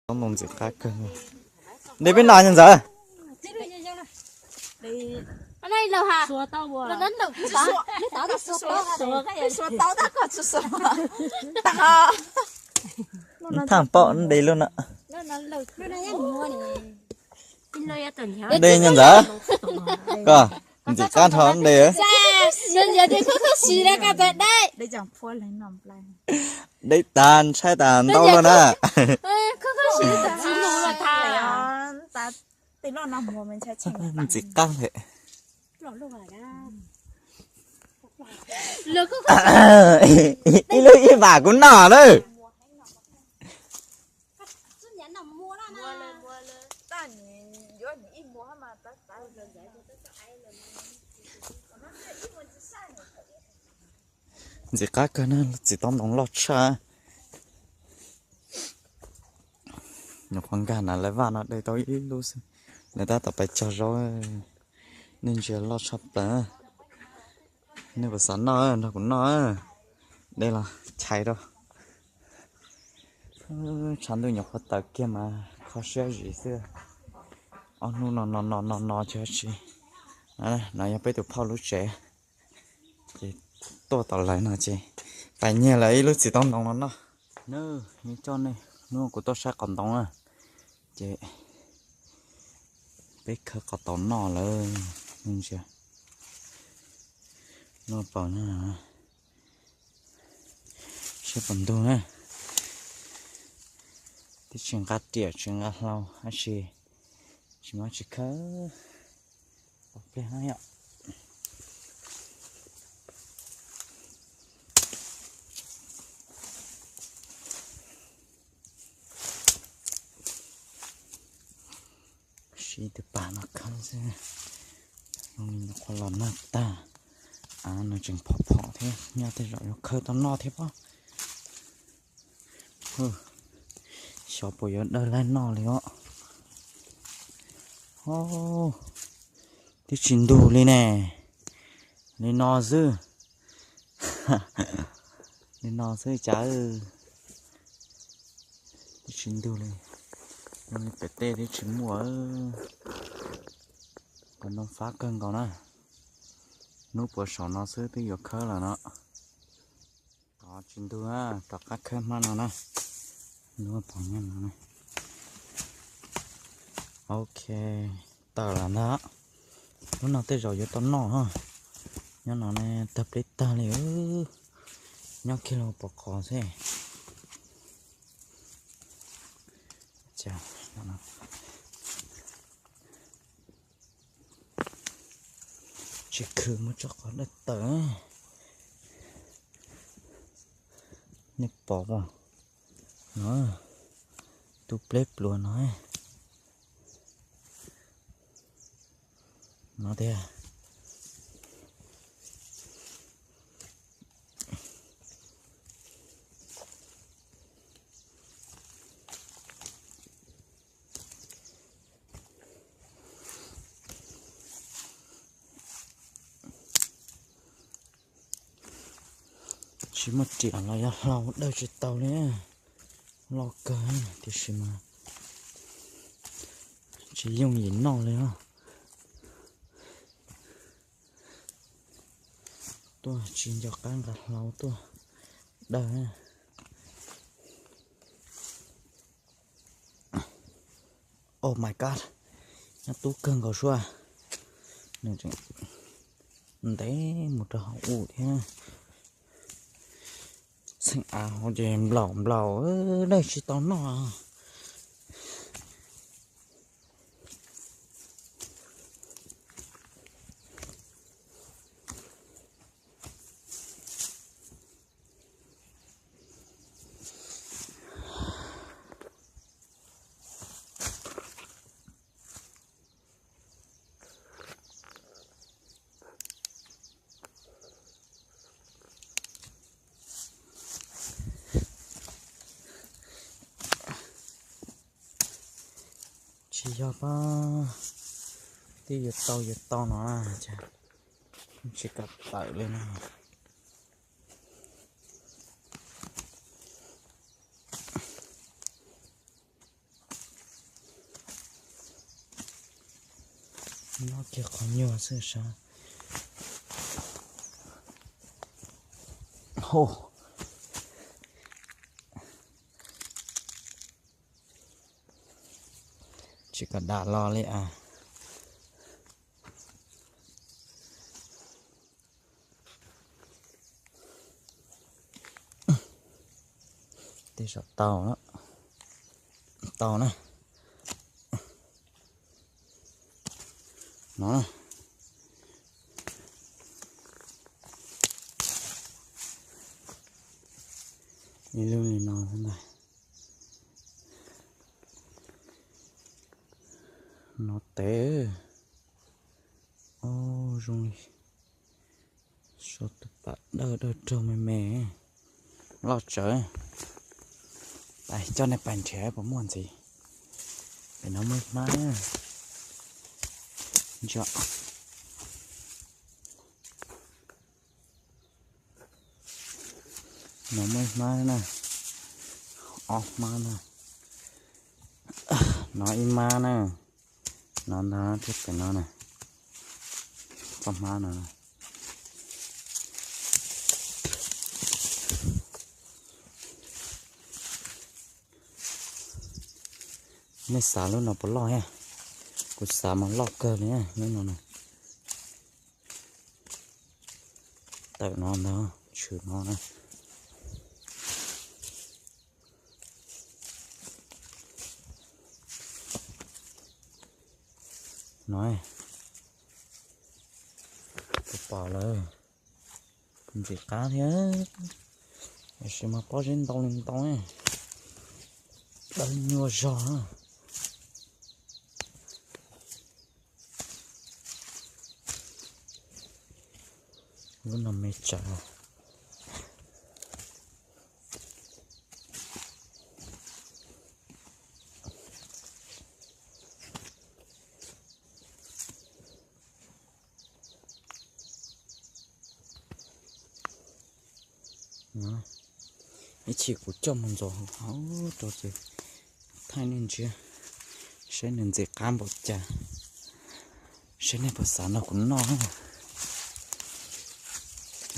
Toob ntoo ntxim qab kawg. Nte peb no nyuag ntxawm. Thaaj paum nte lub no. Nte nyuag ntxawm. Koj ntxim qab nrho nte. Deb tag ntshai tas ntau luaj na. Ntxim qab lawm. Ib lub ib vam kuv noj lawm. Ntxim qab kawg na, txiv toob ntoo loj tshaj. Nyuam qhuav nkag na lawv vaj no de tau ib lub xwb, lawv tab tom pais cog zaub. Nej ntsia loj tshaj plaws. Nej puas xav noj nrog kuv noj? De los chais rau. Tshav ntuj nyuam qhuav tawm kiag mas kho siab zim xwb. Ob hnub no no no no no ces tsis. No yog peb tus phauj lub tsev. Ces tuaj tom lawv no ces pais nyiag lawv ib lub txiv toob ntoo no noj. Nws coj nej hnub kuv tuaj saib qos ntoo na, ces peb khawb qos tau noj lawm. Ntsia, noj pom no, saib pom ntug na. Twb tsis nqa riam tsis nqa hlau tab sis tsis muaj tsis khawb. Pom pliag no yom. Siv tus pas no khawb xwb. Qhuav los nag tag, av no tseem phom phom thiab, nyob tej zaum yuav khawb tau noj thiab pob. Xyov puas yuav dawb laib noj li os. Twb tsis ntug li ne. Li no xwb. Li no xwb cas. Twb tsis ntug li. Zoo li pem tej twb tsis muaj. Qos ntoo fab kawg nkaus na. Hnub puas saum no xwb twb yuav khawb lawm no. Qos tsis ntug, rov qab khawb hmab no na. Hnub pom nyob no na. Ok, tawm lawm ntag. Lub no tej zaum yuav tau noj. Nyob no ne, tawg pleb tag li. Nyob kiag los pom qos xwb. Tsis khwv mus tso qos dawb tawm. Nej pom no, tub pleb pluas no, no tiag. Tsis muaj riam los yog hlau dawj tsis tau li. Loj kawg tiam sis mas tsis yooj yim noj li os. Tuaj tsis nco qab nqa hlau tuaj dawj. Oh my god, nyob tub kawg nkaus sua. Nws tseem ntev mus rau hauv ub thiab. Txheej av hauv ces nplaum nplaum, dawj tsis tau noj. Tsis yog pab, twb yuav tau yuav tau no, tsis kam tawm li no. Noj kiag qhov nyuag xwb sav. Ho, tsis kam dam los li as. Tej zaum tau, tau na. No, ib lub li no xwb ntag. No tev. Ob, zoo li sau tus pam dawb dawb raug me me. Loj tsawv. Coj nej pais nrhiav puas muaj ntxiv. Pem no muaj hmab. Ntsia, no muaj hmab na. Ob hmab na. No ib hmab na. No ntag, thiab pem no na. Txoj hmab no. Nej xav lub no puas loj thiab? Kuv xav mas loj kawg li lub no na. Tawm no ntag, tshwm no na. No, kuv pom lawm. Ntxim qab thiab, tiam sis mas pob zeb ntau li ntau, dawb nyuaj zog. Lub no me tsawv. Ib chim kuv coj mus ntxuav hauv rau ces thaij nej ntsia, saib nws ntxim qab npaum cas, saib nej puas xav nrog kuv noj.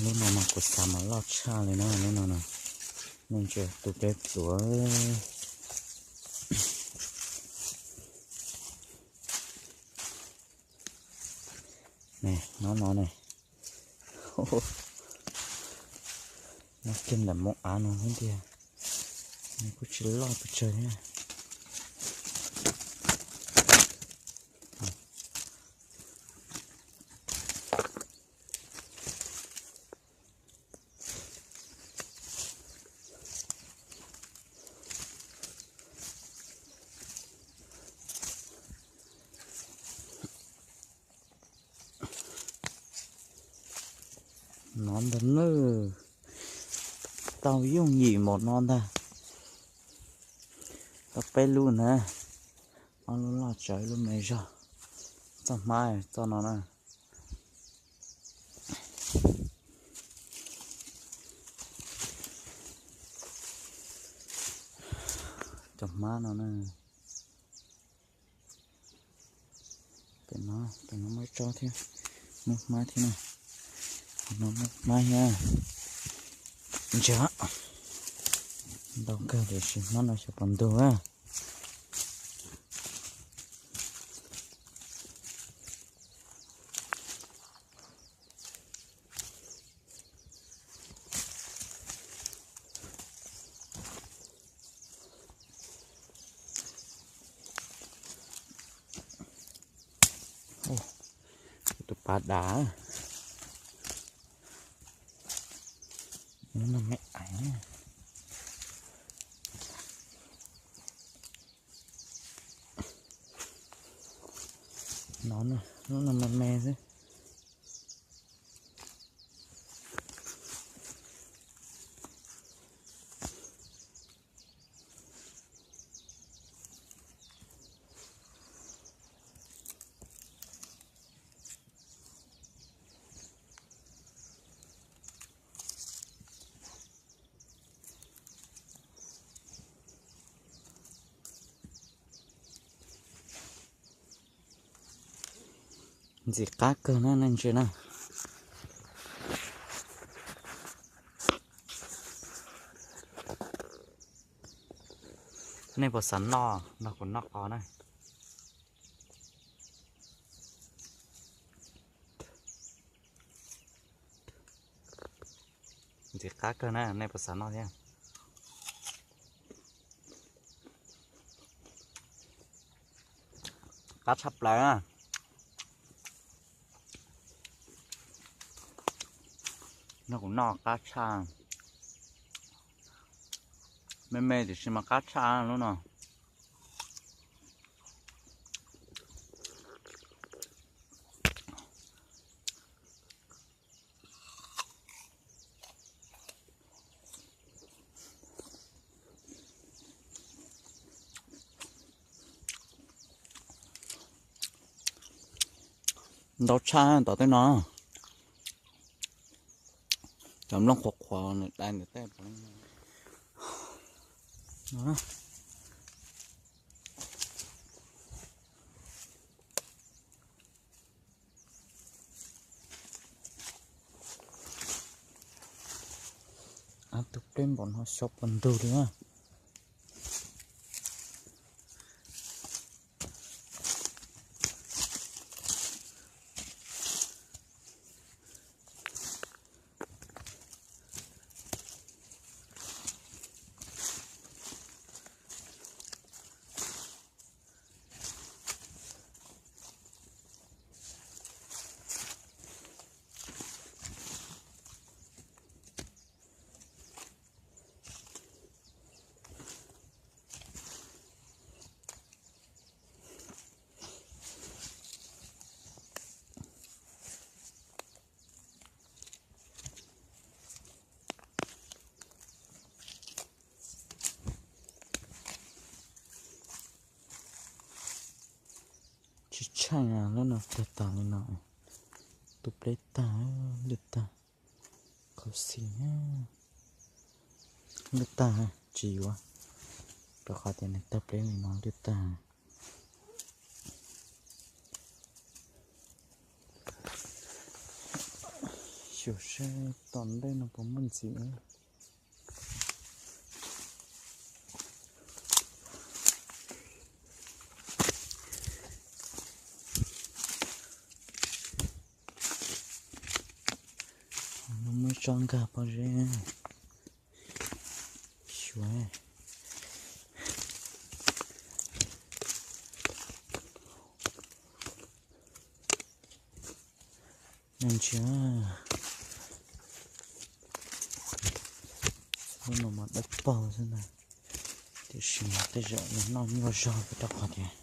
Lub no mas kuv xav mas loj tshaj li na, lub no na. Nej ntsia tus peb pluav. Ne, no no ne. No kiag ntawm moo av no xwb tiag, nws kuj tsis loj pes tsawg thiab. No ntag nawb, tau yooj yim npaum no ntag. Tau peb lub na, ob lub loj tsawv lub me zog. Txoj hmab txoj no na. Cov hmab no na. Pem no, pem no muaj ib tsob thiab, muaj hmab thiab na. No muaj hmab thiab. Ntsia, ntau kawg tiam sis hmab no xyov puas ntug na. Tus pas dav, lub no me aiv. No, lub no me me xwb. Ntxim qab kawg na, nej ntsia na. Nej puas xav noj, nrog kuv noj qos na. Ntxim qab kawg na, nej puas xav noj thiab? Qab tshaj plaws na. Nrog kuv noj qab tshaj. Me me tiam sis mas qab tshaj lub no. Ntau tshaj tom tej no. Cov nplooj qhuav qhuav nws dai ntawm tej no. Ab, tus pleb npaum no xyov puas ntug li na. Tsis tsheej, lub no tag tas li no. Tus pleb tag, lwj tag, khuv xim, lwj tag, tsis yuav, rau qhov tias nws tawg pleb li no lwj tag. Xyuas seb tom ntej no puas muaj ntxiv. Muab tso nkag pob zeb xyuas. Nej ntsia, lub no mas dawb paug xwb ntag, tiam sis mas tej zaum nws noj nyuaj zog rau qhov tias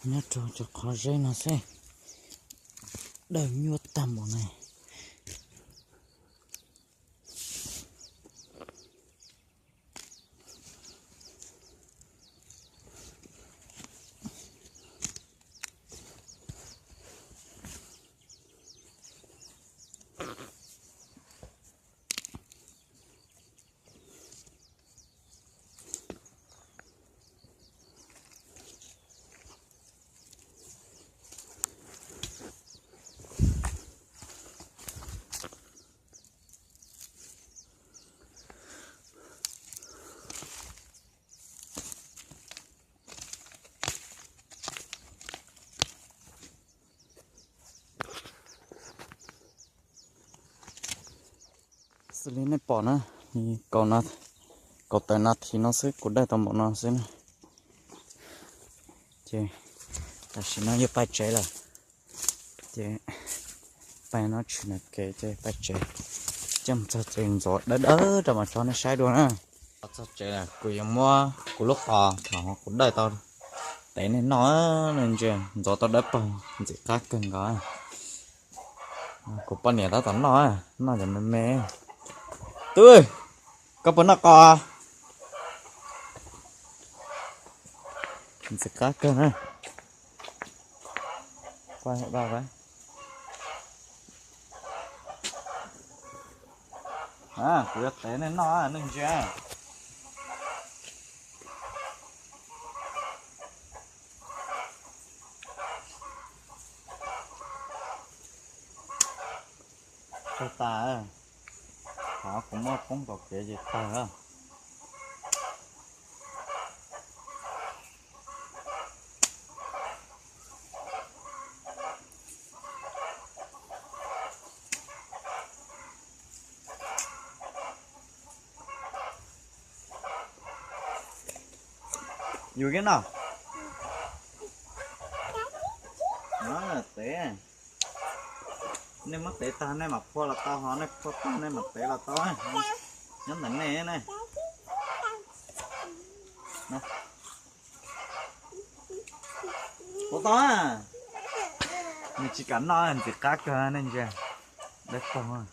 Nyob rau cov qhov zeb no xwb, dawb nyuaj tag npaum no. Xws li nej pom na, kaum no, kaum tawm nas this no xwb kuv daij tau npaum no xwb na. Ces tam sim no yuav pais tsev lawm. Ces pais no tshwm nas kev ces pais tsev. Coj mus txog tsev ntxuav dawb dawb rau mas tso nej saib dua na. Txog tsev kuv yuav muab kuv lub qos thaum kuv daij tau tev nej noj, nej ntsia ntxuav tau dawb paug ntxim qab kawg nkaus. Kuv poj niam tab tom noj, noj cov me me. Tub, koj puas noj qos? Ntxim qab kawg na. Kuv yuav tev nej noj, nej ntsia. Tawg tas, qhov kuv muab poob tom kev ces tawg. Yus kiag no. Tev, nej muab tev tag nej mam phua los tau, ho nej phua tag nej mam tev los tau. Nyob ntawm nej ne. Ua tau, nws tsis kam noj, ntxim qab kawg nej ntsia. Dawb paug.